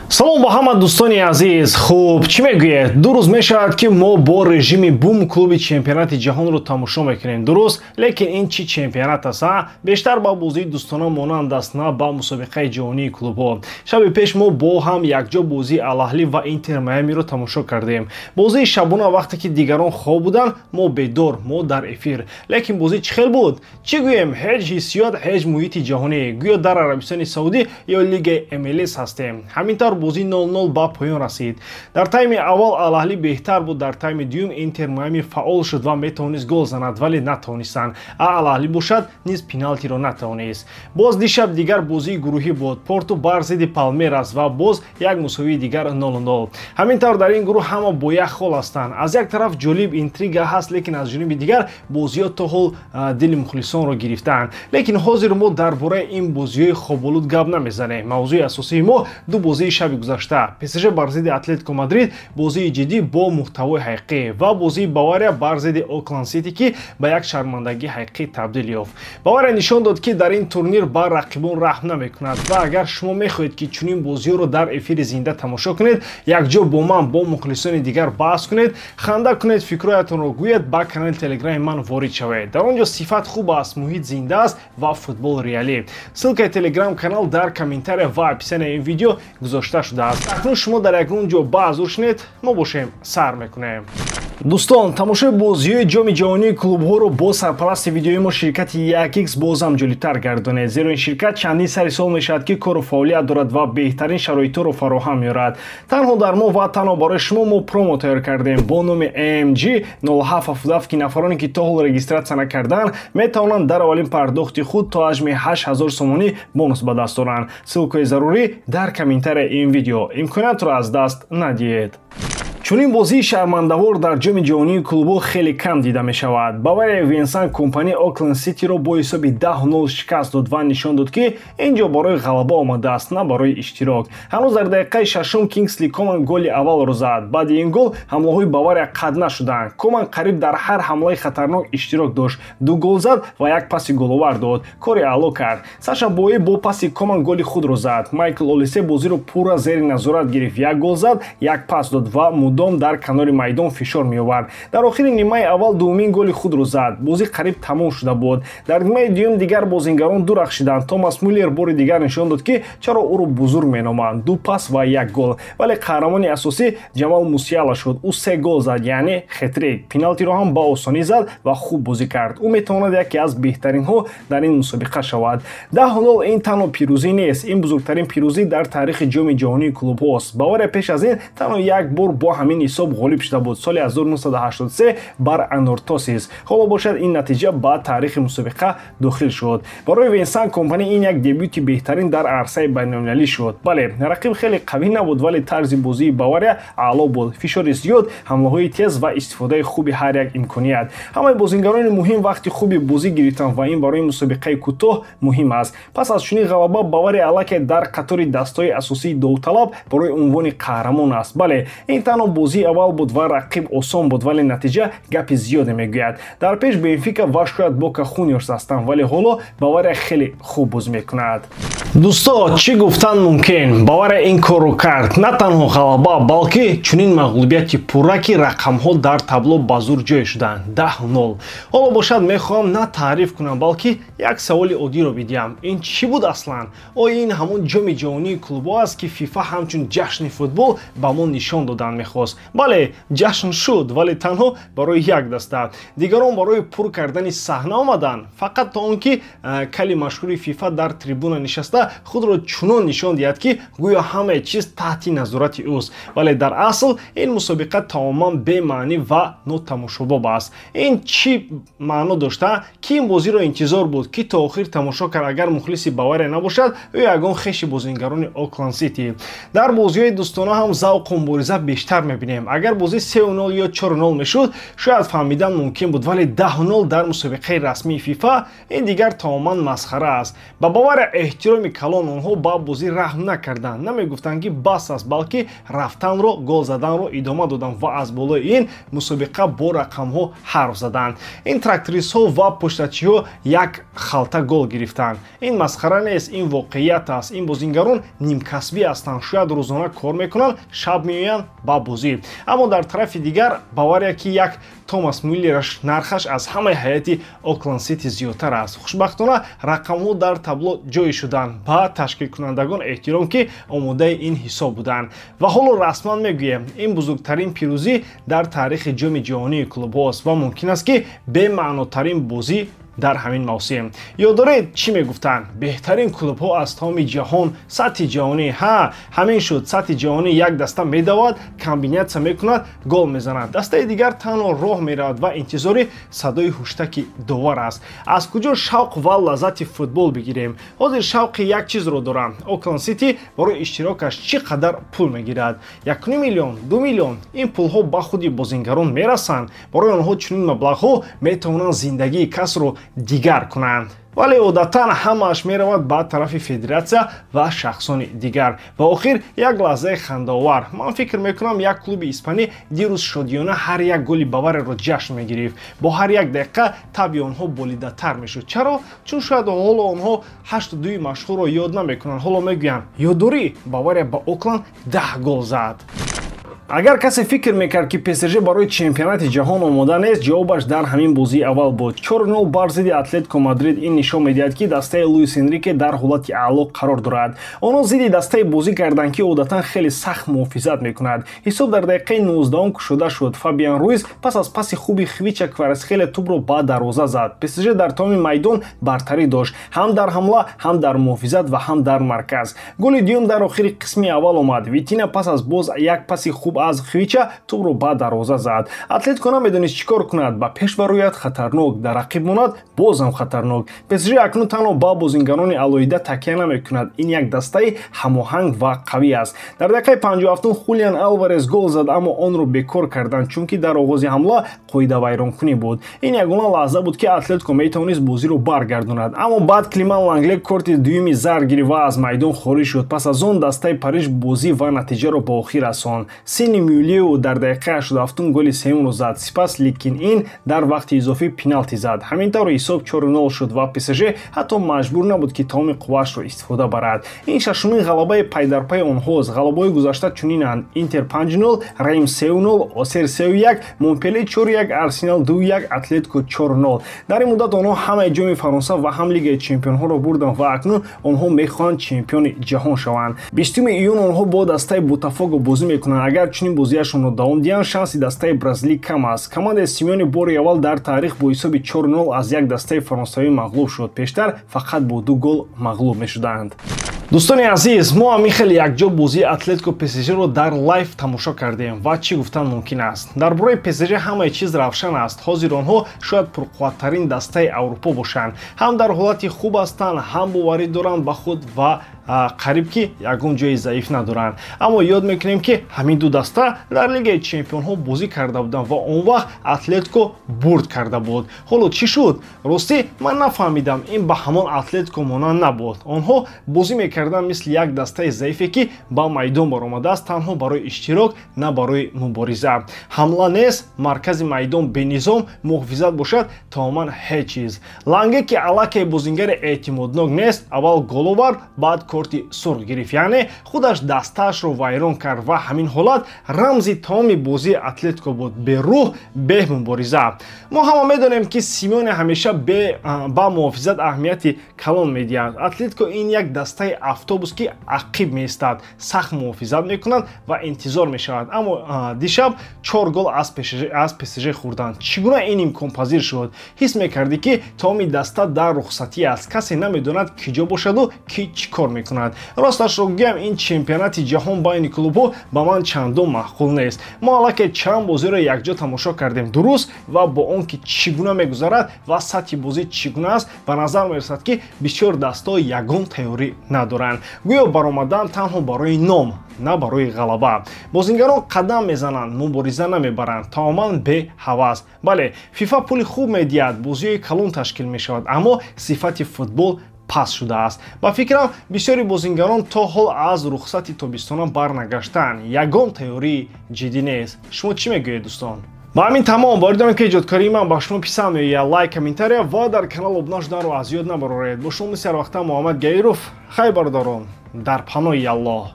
Салом ба ҳама, дӯстони азиз. Хуб, чӣ мегӯед? 2 рӯз мешавад, ки мо бо режими бум клуби чемпионати ҷаҳонро тамошо мекунем, дуруст? Лекин ин чӣ чемпионат аст, а? Бештар ба бозии дӯстона монанд аст, на ба мусобиқаи ҷаҳонии клубҳо. Шаби пеш мо бо ҳам якҷо бозии Алаҳлӣ ва Интер Майамиро тамошо кардем. Бозии шабона, вақте ки дигарон хоб буданд, мо бедор, мо дар эфир. Лекин бозӣ чӣ хел буд? Чӣ гӯем? Ҳеҷ ҳиссиёт, ҳеҷ муҳити ҷаҳонӣ. Гӯё дар Арабистони Саудӣ ё лигаи МЛС ҳастем. Ҳамин тавр бозӣ 0-0 ба поён расид. Дар тайми аввал Алаҳлӣ беҳтар буд, дар тайми дуюм Интер Майами фаъол шуд ва метавонист гол занад, вале натавонистанд. А Алаҳлӣ бошад, низ пеналти-ро натавонист. Боз дишаб дигар бозии гурӯҳӣ буд: Порту бар зидди Палмерас, ва боз як мусовии дигар, 0-0. Ҳамин тавр дар ин гурӯҳ ҳама бо як хол ҳастанд. Аз як тараф ҷолиб, интрига ҳаст, лекин аз ҷониби дигар бозиҳо то ҳол дили мухлисонро гирифтаанд. Лекин ҳозир мо дар бораи ин бозиҳои хоболуд гап намезанем. Мавзӯи асосии мо ду бозии шаби гузашта: ПСЖ бар зидди Атлетико Мадрид, бозии ҷиддӣ бо муҳтавои ҳақиқӣ, ва бозии Бавария бар зидди Окланд Сити, ки ба як шармандагии ҳақиқӣ табдил ёфт. Бавария нишон дод, ки дар ин турнир ба рақибон раҳм намекунад. Ва агар шумо мехоҳед, ки чунин бозиҳоро дар эфири зинда тамошо кунед, якҷо бо ман, бо мухлисони дигар баҳс кунед, ханда кунед, фикрҳоятонро гӯед, ба канали Телеграми ман ворид шавед. Дар он ҷо сифат хуб аст, муҳит зинда аст ва футбол реалӣ. Ссылка и Телеграм канал дар комментария ва описания и ин видео гузошта шудааст. Акнун шумо дар ягон ҷо баъзур шинед, мо бошем, сар мекунем. Дӯстон, тамошои бозиҳои Ҷоми ҷаҳонии клубҳоро бо сарпарасти видеои мо, ширкати 1X, бозам ҷолибтар гардонед, зеро ин ширкат чандин сари сол мешавад, ки кору фаъолият дорад ва беҳтарин шароитҳоро фароҳам меорад. Танҳо дар мо ва танҳо барои шумо мо промо тайёр кардем бо номи AMG 0777, ки нафароне, ки то ҳол регистрация накардаанд, метавонанд дар аввалин пардохти худ то ҳаҷми 8000 сомонӣ бонус ба даст оранд. Ссылка и зарурӣ дар комментария и ин видео. Имкониятро аз даст надиҳед. Чунин бозии шармандавор дар Ҷоми ҷаҳонии клубҳо хеле кам дида мешавад. Бавария Винсан Компани Окленд Ситиро бо ҳисоби 10-0 шикаст дод ва нишон дод, ки ин ҷо барои ғалаба омадааст, на барои иштирок. Ҳанӯз дар дақиқаи шашум Кингсли Коман голи аввалро зад. Баъди ин гол ҳамлаҳои Бавария қатъ нашуданд. Коман қариб дар ҳар ҳамлаи хатарнок иштирок дошт, ду гол зад ва як паси головар дод, кори аъло кард. Саша Бои бо паси Коман голи худро зад. Майкл Олисе бозиро пурра зери назорат гирифт, як гол зад, як пас дод ва мудом дар канори майдон фишор меовард. Дар охири нимаи аввал дуввумин голи худро зад. Бозӣ қариб тамом шуда буд. Дар нимаи дуюм дигар бозингарон дурахшиданд. Томас Мюллер бори дигар нишон дод, ки чаро ӯро бузург меноманд: ду пас ва як гол. Вале қаҳрамони асосӣ Ҷамал Мусиала шуд. Ӯ се гол зад, яъне хет-трик. Пеналти-ро ҳам ба осонӣ зад ва хуб бозӣ кард. Ӯ метавонад яке аз беҳтаринҳо дар ин мусобиқа шавад. 10-0 ин танҳо пирӯзӣ нест, ин бузургтарин пирӯзӣ дар таърихи Ҷоми ҷаҳонии клубҳост. Бавария пеш аз ин танҳо як бор бо ҳамин ҳисоб ғолиб шуда буд, соли 1983 бар Анортосис. Ҳоло бошад, ин натиҷа ба таърихи мусобиқа дохил шуд. Барои Винсан Компани ин як дебюти беҳтарин дар арсаи байналмилалӣ шуд. Бале, рақиб хеле қавӣ набуд, вале тарзи бозии Бавария аъло буд: фишори зиёд, ҳамлаҳои тез ва истифодаи хуби ҳар як имконият. Ҳамаи бозингарони муҳим вақти хуби бозӣ гирифтанд ва ин барои мусобиқаи кӯтоҳ муҳим аст. Пас аз чунин ғалаба Бавария аллакай дар қатори дастҳои асосии довталаб барои унвони қаҳрамон аст. Бале, ин танҳо бозии аввал буд ва рақиб осон буд, вале натиҷа гапи зиёде мегӯяд. Дар пеш Бенфика ва шояд Бока Хуниорс ҳастанд, вале ҳоло Бавария хеле хуб бозӣ мекунад. Дӯсто, чӣ гуфтан мумкин? Бавария ин корро кард. На танҳо ғалаба, балки чунин мағлубияти пурра, ки рақамҳо дар табло ба зур ҷой шуданд: 10-0. Ҳоло бошад, мехоҳам на таъриф кунам, балки як саволи оддиро бидиҳам: ин чӣ буд аслан? Оё ин ҳамон Ҷоми ҷаҳонии клубҳо аст, ки ФИФА ҳамчун ҷашни футбол ба мо нишон додан мехост? Бале, ҷашн шуд, вале танҳо барои як даста. Дигарон барои пур кардани саҳна омаданд, фақат то он ки кали машҳури ФИФА дар трибуна нишаста худро чунон нишон диҳад, ки гӯё ҳамаи чиз таҳти назорати ӯст. Вале дар асл ин мусобиқа тамоман бемаънӣ ва нотамошобоб аст. Ин чӣ маъно дошта? Ки ин бозиро интизор буд, ки то охир тамошо кард, агар мухлиси Бавария набошад ё ягон хеши бозингарони Окланд Сити? Дар бозиҳои дӯстона ҳам завқу мубориза бештар мебуд. мебинем. Агар бозӣ 3-0 ё 4-0 мешуд, шояд фаҳмидан мумкин буд, вале 10-0 дар мусобиқаи расмии ФИФА ин дигар тамоман масхара аст. Ба Бавария эҳтироми калон, онҳо ба бозӣ раҳм накарданд. Намегуфтанд, ки бас аст, балки рафтанро, гол заданро идома доданд ва аз болои ин мусобиқа бо рақамҳо ҳарф заданд. Ин трактористҳо ва поштачиҳо як халта гол гирифтанд. Ин масхара нест, ин воқеият аст. Ин бозингарон нимкасбӣ ҳастанд, шояд рӯзона кор мекунанд, шаб меоянд ба бозӣ. Аммо дар тарафи дигар Бавария, ки як Томас Мюллераш нархаш аз ҳамаи ҳайати Окланд Сити зиёдтар аст. Хушбахтона, рақамҳо дар табло ҷой шуданд. Ба ташкилкунандагон эҳтиром, ки омодаи ин ҳисоб буданд. Ва ҳоло расман мегӯем, ин бузургтарин пирӯзӣ дар таърихи Ҷоми ҷаҳонии клубҳост ва мумкин аст, ки бемаънотарин бозӣ дар ҳамин мавсим. Ёд доред, чӣ мегуфтанд? Беҳтарин клубҳо аз тамоми ҷаҳон, сатҳи ҷаҳонӣ. Ҳа, ҳамин шуд. Сатҳи ҷаҳонӣ: як даста медавад, комбинатсия мекунад, гол мезанад, дастаи дигар танҳо роҳ меравад ва интизори садои ҳуштаки довар аст. Аз куҷо шавқ ва лаззати футбол бигирем? Ҳозир шавқи як чизро дорам: Окланд Сити барои иштирокаш чӣ қадар пул мегирад? 1,5 миллион, 2 миллион. Ин пулҳо ба худи бозингарон мерасанд? Барои онҳо чунин маблағҳо метавонанд зиндагии касро дигар кунанд, вале одатан ҳамааш меравад ба тарафи федератсия ва шахсони дигар. Ва охир як лаҳзаи хандаовар. Ман фикр мекунам, як клуби испанӣ дирӯз шодиёна ҳар як голи Баварияро ҷашн мегирифт. Бо ҳар як дақиқа табъи онҳо болидатар мешуд. Чаро? Чун шояд ҳоло онҳо 8-2-и машҳурро ёд намекунанд. Ҳоло мегӯянд: ёд дорӣ, Бавария ба Окланд 10 гол зад. Агар касе фикр мекард, ки ПСЖ барои чемпионати ҷаҳон омода нест, ҷавобаш дар ҳамин бозии аввал буд. 4-0 бар зидди Атлетико Мадрид ин нишон медиҳад, ки дастаи Луис Энрике дар ҳолати аъло қарор дорад. Онҳо зидди дастае бозӣ карданд, ки одатан хеле сахт муҳофизат мекунад. Ҳисоб дар дақиқаи 19-ум кушода шуд. Фабиан Руиз пас аз паси хуби Хвича Кварацхелия тӯбро ба дарвоза зад. ПСЖ дар тамоми майдон бартарӣ дошт, ҳам дар ҳамла, ҳам дар муҳофизат ва ҳам дар марказ. Голи дуюм дар охири қисми аввал омад. Витина пас аз боз як паси хуб аз Хвича тӯбро ба дарвоза зад. Атлетико намедонист, чӣ кор кунад: ба пеш барояд — хатарнок, дар ақиб монад — бозам хатарнок. ПСЖ акнун танҳо ба бозингарони алоҳида такя намекунад, ин як дастаи ҳамоҳанг ва қавӣ аст. Дар дақиқаи 57-ум Хулиан Алварес гол зад, аммо онро бекор карданд, чунки дар оғози ҳамла қоидавайронкунӣ буд. Ин ягона лаҳза буд, ки Атлетико метавонист бозиро баргардонад, аммо баъд Климан Лангле корти дуюми зард гирифт ва аз майдон хориҷ шуд. Пас аз он дастаи Париж бозӣ ва натиҷаро ба охир расонд. Сини Мюлиу дар дақиқаи 87-ум голи сеюмро зад, сипас Ликин ин дар вақти изофӣ пеналти зад. Ҳамин тавр ҳисоб 4-0 шуд ва ПСЖ ҳатто маҷбур набуд, ки тамоми қувваашро истифода барад. Ин шашумин ғалабаи пайдарпайи онҳост. Ғалабаҳои гузашта чунинанд: Интер 5-0, Рейм 3-0, Осер 3-1, Монпеле 4-1, Арсенал 2-1, Атлетико 4-0. Дар ин муддат онҳо ҳамаи Ҷоми Фаронса ва ҳам Лигаи чемпионҳоро бурданд ва акнун онҳо мехоҳанд чемпиони ҷаҳон шаванд. 20 июн онҳо бо дастаи Ботафого бозӣ мекунанд. Агар чунин бозиашонро давом диҳанд, шанси дастаи бразилӣ кам аст. Командаи Симеоне бори аввал дар таърих бо ҳисоби 4-0 аз як дастаи фаронсавӣ мағлуб шуд. Пештар фақат бо ду гол мағлуб мешуданд. Дӯстони азиз, мо ҳамин хеле якҷо бозии Атлетико ПСЖ-ро дар лайв тамошо кардем ва чӣ гуфтан мумкин аст? Дар бораи ПСЖ ҳамаи чиз равшан аст. Ҳозир онҳо шояд пурқувваттарин дастаи Аврупо бошанд. Ҳам дар ҳолати хуб ҳастанд, ҳам боварӣ доранд ба худ ва қариб ки ягон ҷои заиф надоранд. Аммо ёд мекунем, ки ҳамин ду даста дар Лигаи чемпионҳо бозӣ карда буданд ва он вақт Атлетико бурд карда буд. Ҳоло чӣ шуд? Ростӣ, ман нафаҳмидам. Ин ба ҳамон Атлетико монанд набуд. Онҳо бозӣ мекарданд мисли як дастаи заифе, ки ба майдон баромадааст танҳо барои иштирок, на барои мубориза. Ҳамла нест, маркази майдон бенизом, муҳофизат бошад тамоман ҳеҷ чиз. Ланге, ки аллакай бозингари эътимоднок нест, аввал гол овард, баъд корти сурх гирифт, яъне худаш дастаашро вайрон кард. Ва ҳамин ҳолат рамзи тамоми бозии Атлетико буд: берӯҳ, бемубориза. Мо ҳама медонем, ки Симеоне ҳамеша ба муҳофизат аҳамияти калон медиҳад. Атлетико ин як дастаи автобус, ки ақиб меистад, сахт муҳофизат мекунад ва интизор мешавад. Аммо дишаб чор гол аз ПСЖ хӯрданд. Чӣ гуна ин имконпазир шуд? Ҳис мекардӣ, ки тамоми даста дар рухсатӣ аст, касе намедонад, ки ҷо бошаду ки чӣ кор мекунад. Росташро гӯям, ин чемпионати ҷаҳон байни клубҳо ба ман чандон маъқул нест. Мо аллакай чанд бозиро якҷо тамошо кардем, дуруст? Ва бо он ки чӣ гуна мегузарад ва сатҳи бозӣ чӣ гуна аст, ба назар мерасад, ки бисёр дастаҳо ягон тайёрӣ надоранд. доранд. Гӯё баромадан танҳо барои ном, на барои ғалаба. Бозингарон қадам мезананд, мубориза намебаранд, тамоман беҳавас. Бале, ФИФА пули хуб медиҳад, бозиҳои калон ташкил мешавад, аммо сифати футбол паст шудааст. Ба фикрам, бисёри бозингарон то ҳол аз рухсати тобистона барнагаштаанд. Ягон тайёрии ҷиддӣ нест. Шумо чӣ мегӯед, дӯстон? Ба ҳамин тамом. Боварӣ дорам, ки эҷодкории ман ба шумо писанд меояд. Лайк, комментария ва дар канал обуна шуданро аз ёд набароред. Бо шумо мисли ҳарвақта Муҳаммад Гаиров. Хайр, бародарон, дар паноҳи Аллоҳ.